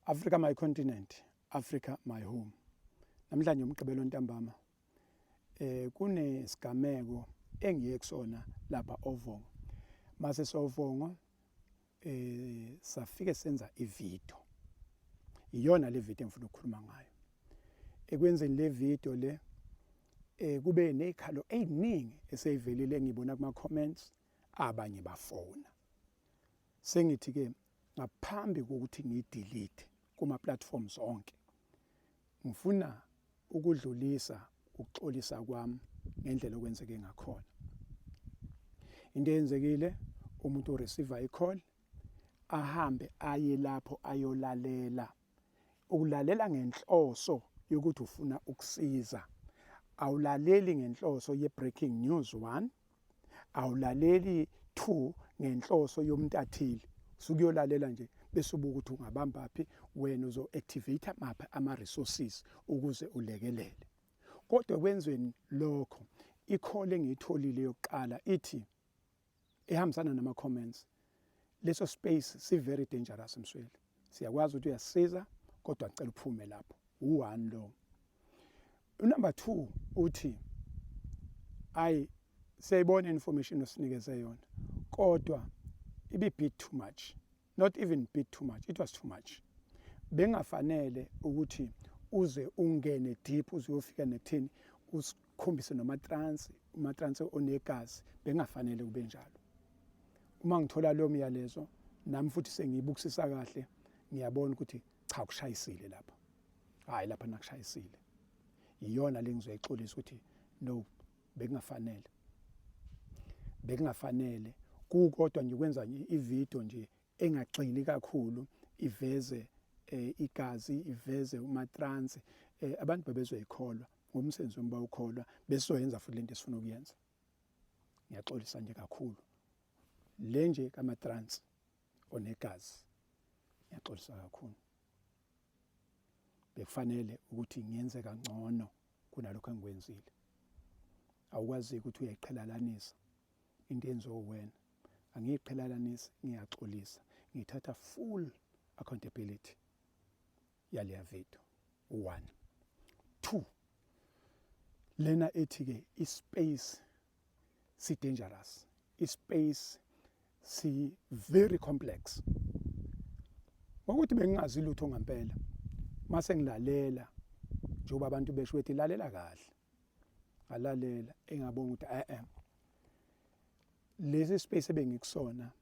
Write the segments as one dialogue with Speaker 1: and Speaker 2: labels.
Speaker 1: Africa my continent, Africa my home. Namhlanje umgqibelo ntambama kunesigameko engiye kusona lapha oVongo. Mase soVongo safike senza ivideo. Iyona le video engifuna ukukhuluma ngayo. Ekwenzeni le video le kube nezikhalo eziningi eseyivelile engibona kuma comments abanye bafona. Sengithi ke ngaphambi kokuthi ngiyidelete kuma platforms onke, ngifuna ukudlulisa ukuxolisa kwami ngendlela okwenzeke ngakhona. Into eyenzekile, umuntu ureceive i-call, ahambe aye lapho ayolalela, ukulalela ngenhloso yokuthi ufuna ukusiza. Awulaleli ngenhloso ye-breaking news one, awulaleli two ngenhloso yomntatheli. Usukuyolalela nje bese ubuka ukuthi ungabamba phi wena, uzo-activate maphi ama-resources ukuze ulekelele. Kodwa ekwenzweni lokho, i-call engiyitholile yokuqala ithi ehambisana nama-comments, leso space si very dangerous. Msweli, siyakwazi ukuthi uyasisiza, kodwa ngicela uphume lapho. U-one lo. Number 2 uthi, ayi, siyayibona information osinikeze yona, kodwa ibi bit too much, not even bit too much, it was too much. Bengafanele ukuthi uze ungene deep, uze uyofika nekutheni usikhombise nomatransi, umatransi onegazi. Bengafanele kube njalo. Uma ngithola leyo myalezo nami futhi sengiyibukisisa kahle, ngiyabona ukuthi cha, kushayisile lapha. Hayi, lapha nakushayisile. Iyona le ngizoyixolisa ukuthi no, bekungafanele, bekungafanele kukodwa nje kwenza nje ivideo nje engagxili kakhulu, iveze igazi, iveze umatransi. Abantu bebezoyikholwa ngomsebenzi wami, bawukholwa, besizoyenza futhi lento esifuna ukuyenza. Ngiyaxolisa nje kakhulu, le nje kamatransi onegazi, ngiyaxolisa kakhulu. Bekufanele ukuthi ngiyenze kangcono kunalokho engikwenzile. Awukwazi ukuthi uyayiqhelalanisa into enziwe wena. Angiyiqhelalanisi, ngiyaxolisa, ngithatha full accountability yaleya video. One, two, lena ethi ke ispace si dangerous, ispace si very complex, ngokuthi bengingazi lutho ngempela. Mase ngilalela njengoba abantu besho ukuthi lalela kahle, ngalalela, engabona ukuthi lesi space ebengikusona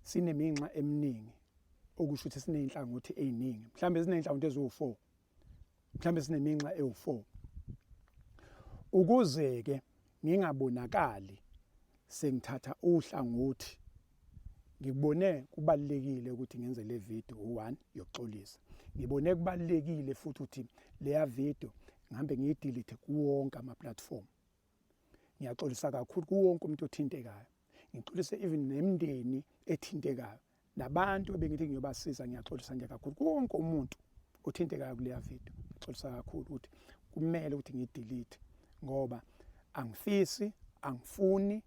Speaker 1: sineminxa eminingi, okusho ukuthi sineyinhlangothi eziningi, mhlambe sineyinhlangothi eziwu4, mhlambe sineminxa ewu4. Ukuze ke ngingabonakali sengithatha uhlangothi, ngikubone kubalekile ukuthi ngenze le video u1 yokuxolisa. Ngibone kubalekile futhi ukuthi leya video ngihambe ngiyidelete kuwonke ama platform. Ngiyaxolisa kakhulu kuwonke umuntu othintekayo, ngixolise even nemndeni ethintekayo nabantu ebengithi ngiyobasiza. Ngiyaxolisa nje kakhulu kuwonke umuntu othintekayo kuleya video. Ngixolisa kakhulu ukuthi kumele ukuthi ngiyidelete ngoba angifisi, angifuni,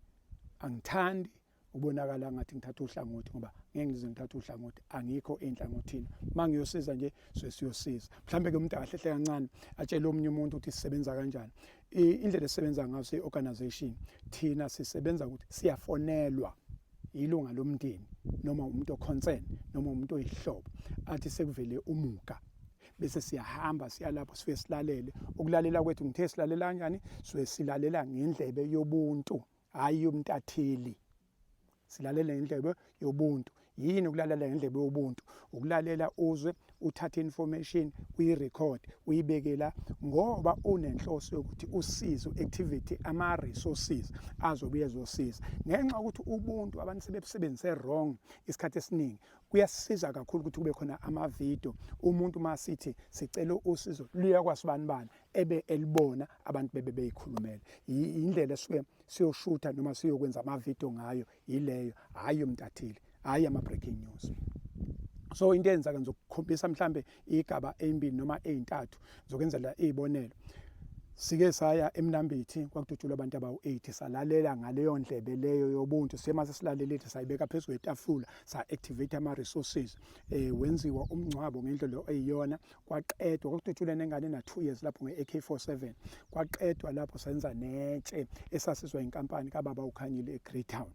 Speaker 1: angithandi ubonakala ngathi ngithatha uhlangothi, ngoba ngeke ngize ngithathe uhlangothi, angikho enhlangothini. Uma ngiyosiza nje, suke siyosiza. Mhlawumbe ke umuntu akahlehle kancane atshele omunye umuntu ukuthi sisebenza kanjani. Indlela esisebenza ngayo siyi-organization, thina sisebenza ukuthi siyafonelwa ilunga lomndeni noma umuntu oconcern noma umuntu oyihlobo, athi sekuvele umuga, bese siyahamba siyalapho, sifike silalele. Ukulalela kwethu, ngithe silalela kanjani? Suke silalela ngendlebe yobuntu, hayi yomntatheli. Silalela ngendlebe yobuntu. Yini ukulalela ngendlebe yobuntu? Ukulalela uzwe, uthathe information, uyirecord, uyibeke la, ngoba unenhloso yokuthi usize, activate ama resources azobuye ezosiza. Ngenxa yokuthi ubuntu abantu sebebusebenzise wrong isikhathi esiningi, kuyasiza kakhulu ukuthi kube khona ama-video. Umuntu masithi sicela usizo luya kwasibanibani, ebe elibona abantu bebe beyikhulumela. Indlela esuke siyoshutha noma siyokwenza ama-video ngayo yileyo, hhayi yomntatheli, hhayi ama-breaking news. So into eyenzeka, ngizokukhombisa mhlambe igaba ezimbili noma ezintathu zokwenzela izibonelo. Sike saya eMnambithi, kwakudutshulwa abantu abawu-8, salalela ngaleyo ndlebe leyo yobuntu. Siye mase silalelile, sayibeka phezu kwetafula, sa-activate ama-resources, wenziwa umngcwabo ngendlela eyiyona, kwaqedwa. Kwakudutshulwe nengane ena-2 years lapho nge-AK47. Kwaqedwa lapho, senza netshe esasizwa inkampani kababa uKhanyile eGreytown.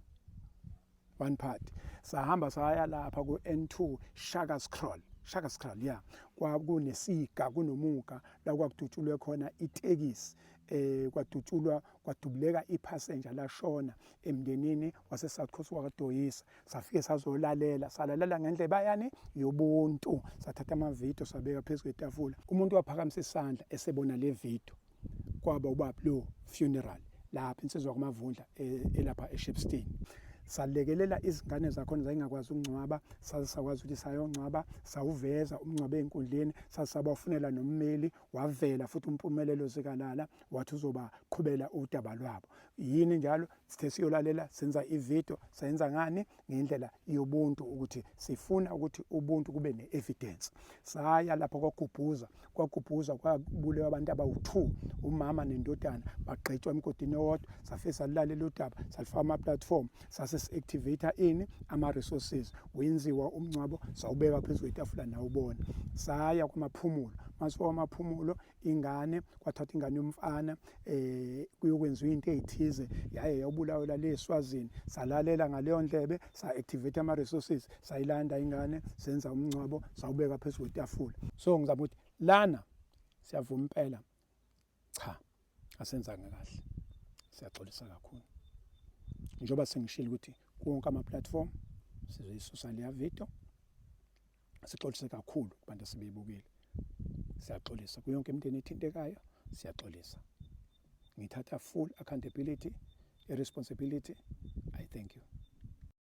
Speaker 1: One part, sahamba saya lapha ku-N2 Shakaskraal, Shakaskraal, yeah, kwakunesiga, kunomuga la kwakudutshulwe khona itekisi, kwadutshulwa, kwadubuleka ipassenger, lashona emndenini wase South Coast wakaDoyisa. Safike sazolalela, salalela ngendleba yani yobuntu, sathatha amavidiyo, sabeka phezu kwetafula. Umuntu waphakamisa isandla esebona le video, kwaba ubaba lo funeral lapha insizwa kwaMavundla elapha eShepstone. Salekelela izingane zakhona zayingakwazi ukungcwaba, saze sakwazi ukuthi sayongcwaba, sawuveza umngcwabo ey'nkundleni, saze sabafunela nommeli, wavela futhi uMpumelelo Zikalala, wathi uzobaqhubela udaba lwabo. Yini njalo sithe siyolalela, senza ividiyo, sayenza ngani? Ngendlela yobuntu, ukuthi sifuna ukuthi ubuntu kube ne-evidence. Saya lapho kwagubhuza, kwagubhuza, kwabulewa abantu abawu-2, umama nendodana, bagqitshwa emgodini owodwa. Safike salulalela udaba, salifaka ama-platform, sase si-activate ini? Ama-resources. Wenziwa umngcwabo, sawubeka phezu kwetafula, nawubona. Saya kwaMaphumulo, mase kwaMaphumulo ingane, kwathathwa ingane yomfana, kuyokwenziwa into ezithize, yaye yabulawela le Swazini. Salalela ngaleyo ndlebe, sa-activate ama-resources, sayilanda ingane, senza umngcwabo, sawubeka phezu kwetafula. So ngizama ukuthi lana siyavuma impela, cha, asenzanga kahle, siyaxolisa kakhulu. Njengoba sengishilo ukuthi wonke ama-platform sizoyisusa leya video. Sixolise kakhulu kubantu asebeyibukile, siyaxolisa kuyo yonke imindeni ethintekayo, siyaxolisa. Ngithatha full accountability, responsibility. I thank you.